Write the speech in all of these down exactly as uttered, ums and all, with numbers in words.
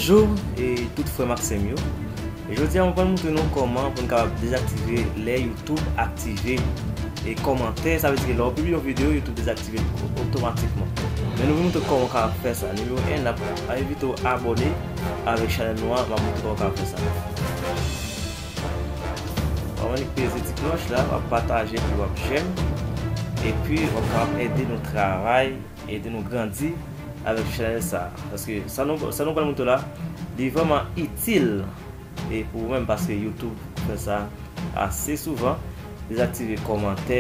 Bonjou, e tout frè m ak sè m yo. E jodi a, mwen pral montre nou kòman pou n kapab dezaktive lè YouTube aktive e kòmantè. Sa vle di ke lè w pibliye yon videyo, YouTube dezaktive l otomatikman. Men nou vin montre kòman w kapab fè sa. Nimewo en, n ap envite w abòne avèk chanèl nou an, m ap montre kòman w kapab fè sa. W ap annik peze ti klòch la, w ap pataje, epi w ap jèm. Epi w ap kapab ede nou travay, ede nou grandi avèk chanèl sa. Paske sa nou, sa nou pral montre la, li vrèman itil e pou ou menm, paske YouTube fè sa ase souvan, dezaktive kòmantè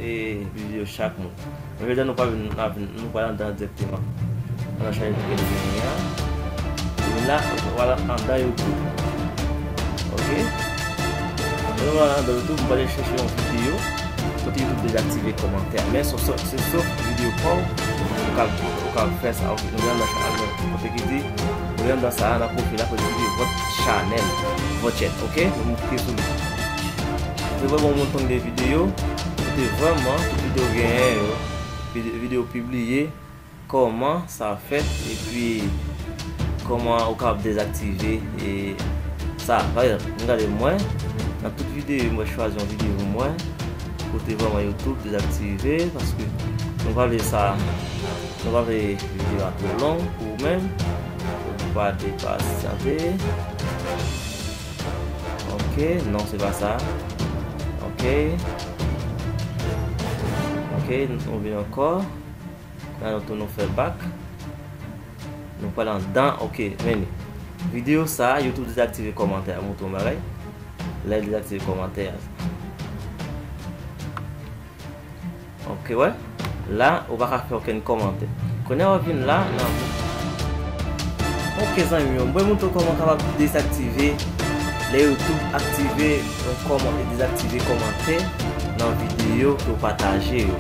e videyo chak moun. Men jodi a nou pral vin, nou pral anndan dirèkteman. Ann al chache videyo nou genyen an. Epi la, nou pral anndan YouTube. Ok? Lè nou pral anndan YouTube, nou pral chèche yon videyo kote YouTube dezaktive kòmantè. Men se, se, se sof videyo pa w, ou ka, ou ka fè sa. Ok, nou vin anndan, anndan kote ki di, nou vin anndan sa, nan pwofil la, kote ki di votre channel, votre chaîne. Ok? Nou klike sou li. Se vrèman yon montonn de videyo, kote vrèman tout videyo genyen yo, vide-, videyo pibliye, kòman sa fèt, epi kòman ou kapab dezaktive e sa. Pa egzanp, nou gade mwen, nan tout videyo, mwen chwazi yon videyo pou mwen, kote vrèman YouTube dezaktive, paske nou pa vle sa, nou pa vle videyo a twò long pou ou menm, ou pa depase. Ok, non, se pa sa. Ok. Ok, nou vin ankò. La, nou tounen fè back. Nou pral anndan. Ok, men li. Videyo sa, YouTube dezaktive kòmantè a. Montre yon bagay. Lè l dezaktive kòmantè a. Ok, wè. La, ou pa ka fè okenn kòmantè. Kounye a w ap vin la, nan. Ok, zanmi yo, mwen montre w kòman w kapab dezaktive lè YouTube aktive yon kòman-, e dezaktive kòmantè nan videyo ke w pataje yo.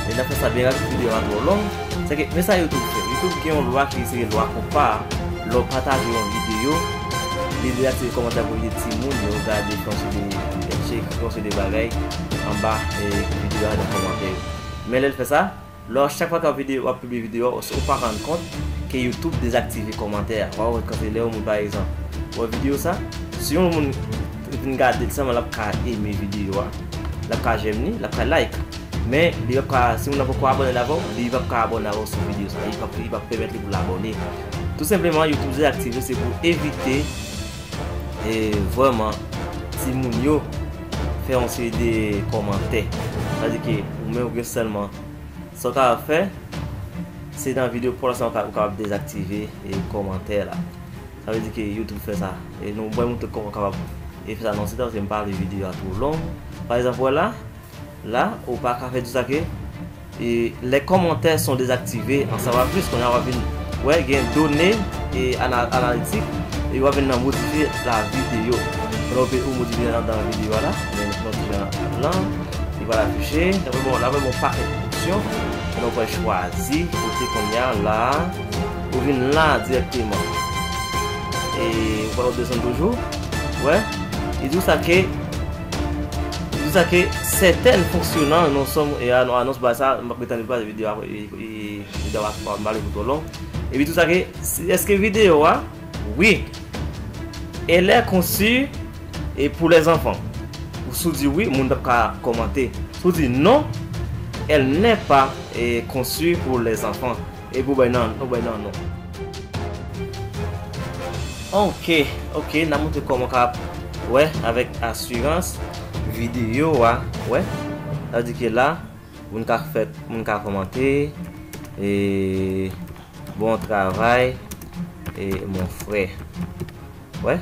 E n ap fè sa byen rapid, videyo a twò long. Se ke, men sa YouTube fè. YouTube gen yon lwa ki se lwa konpa. Lè w pataje yon videyo, li dezaktive kòmantè pou evite timoun yo gade, fè yon seri de, fè yon seri de bagay anba, e, videyo a nan kòmantè yo. Men lè l fè sa, lè w, chak fwa ke w ap videyo, w ap pibliye videyo a, ou, ou pa rann kont ke YouTube dezaktive kòmantè a. W a wè kanpe lè yon moun, pa egzanp, wè videyo sa, si yon moun vin gade l sèlman, l ap ka eme videyo a, l ap ka jèm li, l ap ka like. Men, li p ap ka, si moun nan poko abòne avè w, li p ap ka abòne avè w sou videyo sa. Li p ap, li p ap pèmèt li pou l abòne. Tou senpleman, YouTube dezaktive, se pou evite, e, vrèman, timoun yo fè yon seri de kòmantè. Sa vle di ke ou menm ou gen sèlman, sa w kapab fè, se nan videyo pa w la sèlman ou ka, ou kapab dezaktive, e, kòmantè la. Sa vle di ke YouTube fè sa. E nou, mwen montre kòman w kapab, e, fè sa nan yon ti tan, paske m pa vle videyo a twò long. Pa egzanp, wè la, la, ou pa ka fè di sa ke, e, les commentaires sont désactivés, an sava plis, kounye a w ap vin wè gen done, e, ana-, analitik, e w ap vin nan modifye la vidéo. Kounye a w pe, ou modifye nan, nan videyo a la, men nou pran ti jan lan, li pral afiche, l ap ba w, l ap ba w yon pakèt opsyon, kounye a w pral chwazi, kote kounye a la, ou vin la dirèkteman. E ou pral desann toujou, wè, li di w sa ke Di sa ke sètèn fonksyonan non sòm e anons ba sa, m ap ret annik pa videyo a, e, e, videyo a pa, m pa vle pou twò long. Epi di sa ke, si, èske videyo a, wi, elle est conçue et pour les enfants. Ou si w di wi, moun p ap ka kòmante. Si w di non, elle n'est pas, e, conçue pour les enfants. Epi w bay nan, w bay nan non. Ok, ok, n ap montre kòman w ka wè avèk asirans videyo a, wè. Sa vle di ke la, moun ka fè, moun ka kòmante, e, bon travay, e, mon frè. Wè,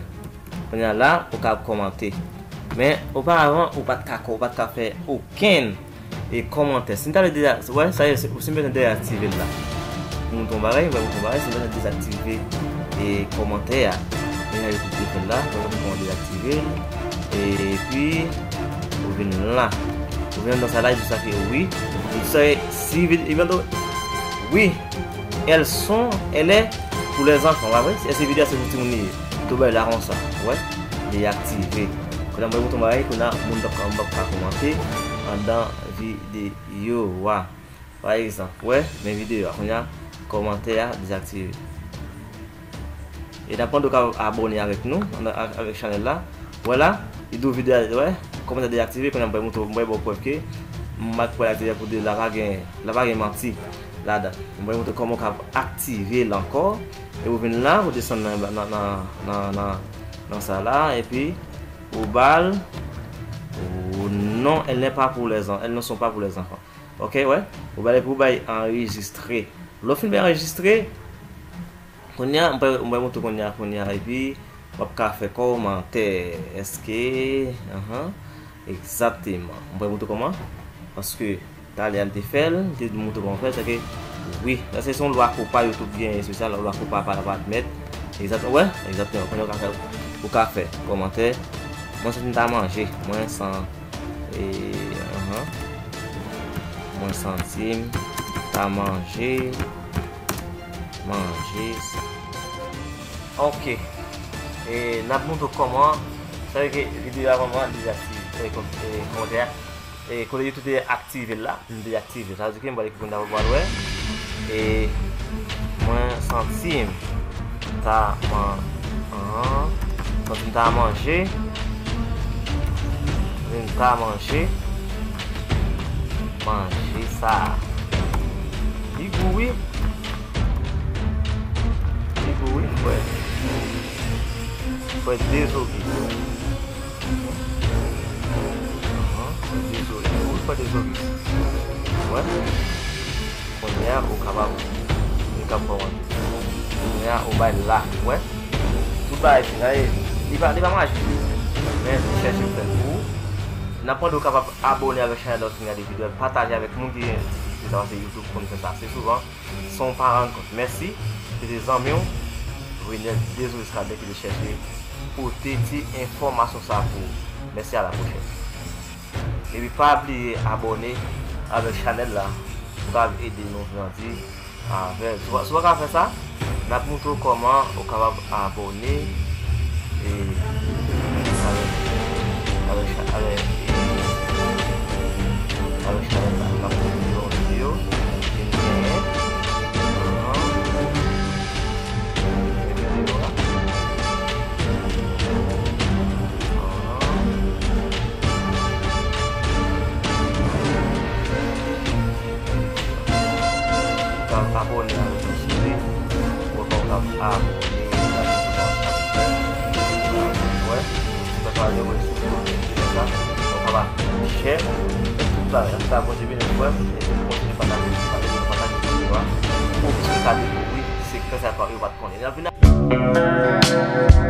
kounye a la, ou ka kòmante. Men, oparavan, ou pa t ka kò-, ou pa t ka fè okenn, e, kòmantè. Si n ta vle deza-, wè, sa ye, se, si m bezwen dezaktive l la. Pou montre yon bagay, m pral montre yon bagay, si m bezwen dezaktive, e, kòmantè a. Men, nan YouTube te fè l la, m pral montre kòman dezaktive l. E, epi, ou vin la. Ou vin nan sa la, e di sa ke wi. E di sa, si vin, e vin tou, wi. Elles sont, elle est pour les enfants, pa vre? Èske videyo a se pou timoun li ye? Tou bay la konsa, wè, li aktive. Kounye a mwen montre bagay, kounye a moun p ap ka, p ap ka kòmante anndan videyo a. Pa egzanp, wè, men videyo a, kounye a kòmantè a dezaktive. E n ap mande w ka abòne avèk nou, avèk chanèl la. Wè la, li di w videyo a, wè, kòmantè dezaktive, kounye a m pral montre w, m pral ba w prèv ke m ap pral aktive pou de la pa gen, la pa gen manti ladan. M pral montre w kòman w ka aktive l ankò. E ou vin la, ou desann nan, nan, nan, nan, nan, nan sa la, epi ou ba l, ou, non, elle n'est pas pour les en-, elles ne sont pas pour les enfants. Ok, wè, ou ba l epi ou bay anrejistre. Lè w fin bay anrejistre, kounye a, m pral, m pral montre kounye a, kounye a, epi w ap ka fè kòmantè. Èske, anhan, egzakteman. M pral montre kòman, paske talè a m te fè l, m te montre kòman fè l, se ke, wi, sa se yon lwa kopa YouTube gen espesyal, lwa kopa pa, pa admèt. Egzakteman, wè, egzakteman, kounye a ou ka fè, ou ka fè kòmantè. Mwen santi m ta manje, mwen san-, e, anhan. Mwen santi m ta manje, manje sa. Ok. E, n ap montre w kòman, sa vle ke videyo a vrèman li aktive, e, kòm, e, kòmantè a, e, kote YouTube te aktive l la, m dezaktive. Sa vle di ke m pral ekri kounye a pou w al wè. E mwen santi m ta man-, an, santi m ta manje, santi m ta manje, manje sa. Li gou wi. Li gou wi, frè. Frè, dezole. Ahan, frè, dezole. Wi, frè, dezole. Wè. Kounye a, ou kapab, ou kapab kòmante. Kounye a, ou bay like, wè. Tout bagay fini, li pa, li pa majik. Men, li chèche fè l pou ou. N ap mande w kapab abòne avèk chanèl la, ou fin gade videyo a, pataje avèk moun ki gen difikilte sa, paske YouTube konn fè sa ase souvan. San w pa rann kont. Mèsi. Se te zanmi w, Renel Dezoris Cadet ki te chèche pote ti enfòmasyon sa pou ou. Mèsi, a la pwochèn. Epi pa bliye abòne avèk chanèl la pou kapab ede nou grandi avè l. Si w pa, si w pa ka fè sa, n ap montre w kòman ou kapab abòne e avèk, avèk cha-, avèk, avèk chanèl la. N ap montre w yon videyo ke n genyen. Ahan. Gen videyo a. Ahan. Ou ka abòne avèk nou sou li. Ou ka abòne avèk nou sou li. Wè, si w pa abòne sou li, sa, ou ka ba share. Tout sa, sa kontinye vin frè m, e pou kontinye pataje, pataje, pataje videyo a. Pou plis moun ka dekouvri sekrè sa yo pa t konnen. N ap vin a-